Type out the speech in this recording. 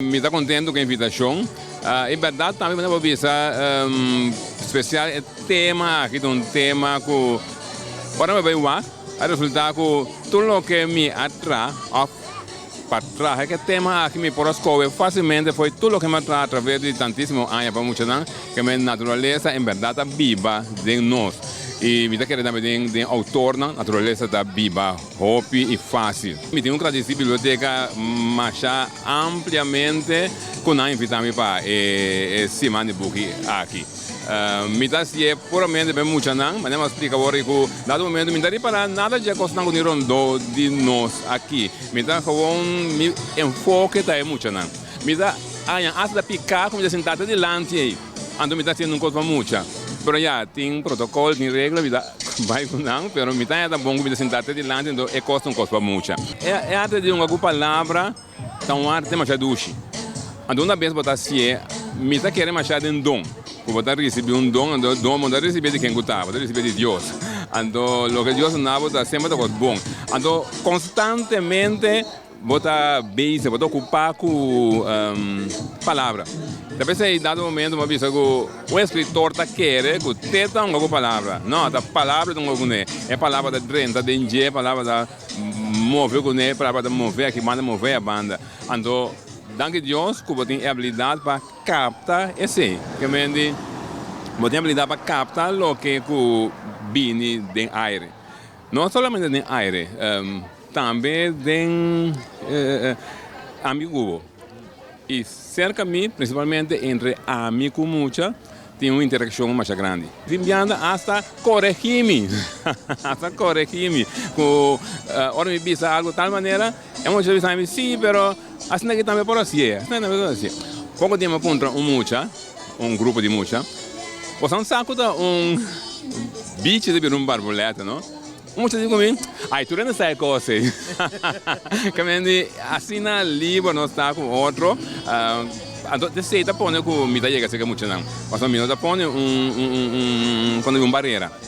Mi ta kontentu ku e invitashon. E bèrdat tambe mi ta por bisa spesial e tema aki ta un tema ku ora mi a bai wak a resultá ku tur loke mi a traha òf pa traha e tema aki mi por a skohe fásilmente fo'i tur loke mi a traha atraves di tantísimo aña pa muchanan ke mi naturalesa en bèrdat ta biba den nos i mi ta kere tambe den outornan naturalesa ta biba hopi i fásil. Mi tin un gradisí biblioteka masha ampliamente ku nan invitá mi pa e siman di buki aki. Mi ta hasié puramente pa e muchanan, manera mi a splika awor ku dado momento mi no ta ripará nada dje kosnan ku tin rondó di nos aki. Mi ta gewoon mi enfoke ta e muchanan. Mi ta haña asta ta piká ku mi ta sintá te dilanti ei, anto mi ta hasiendo un kos pa mucha. Pero ya, tin protokòl, tin regla, mi ta bai ku nan, pero mi ta haña ta bon ku mi ta sintá te dilanti, anto e kos ta un kos pa mucha. E arte di hunga ku palabra ta un arte masha dushi. Anto una bes bo ta hasié, mi ta kere masha den don, ku bo ta risibí un don, anto don bo no ta risibí di ken ku ta, bo ta risibí di Dios. Anto loke Dios duna bo ta semper ta kos bon. Anto konstantemente bo ta bezig, bo ta okupá ku palabra. Ta p'esei dado momento bo a bisa ku un eskritor ta kere ku te ta hunga ku palabra. No, ta palabra ta hunga kuné. E palabra ta drenta den dje, e palabra ta move kuné, e palabra ta move aki banda, move a banda. Anto, danki Dios ku bo tin e abilidat pa kapta esei. Ke men di, bo tin e abilidat pa kapta loke ku bini den aire. No solamente den aire. Tambe den ami ku bo. I serka mi, prinsipalmente entre ami ku mucha, tin un interakshon masha grandi. Tin bianda asta koregí mi, asta koregí mi ku ora mi bisa algu tal manera, e mucha ta bisa mi, sí, pero asina aki tambe por hasié, asina aki tambe por hasié. Poko tempu a puntra un mucha, un grupo di mucha, Boso no sa ku ta un bichi ta bira un barbulèt, no? Un mucha di ku mi, Ai, tur hende sa e kos ei. Kamente asina liber nos ta ku otro. Anto esei ta pone ku mi ta yega serka muchanan. Pasobra mi no ta pone un, un, un, un barera.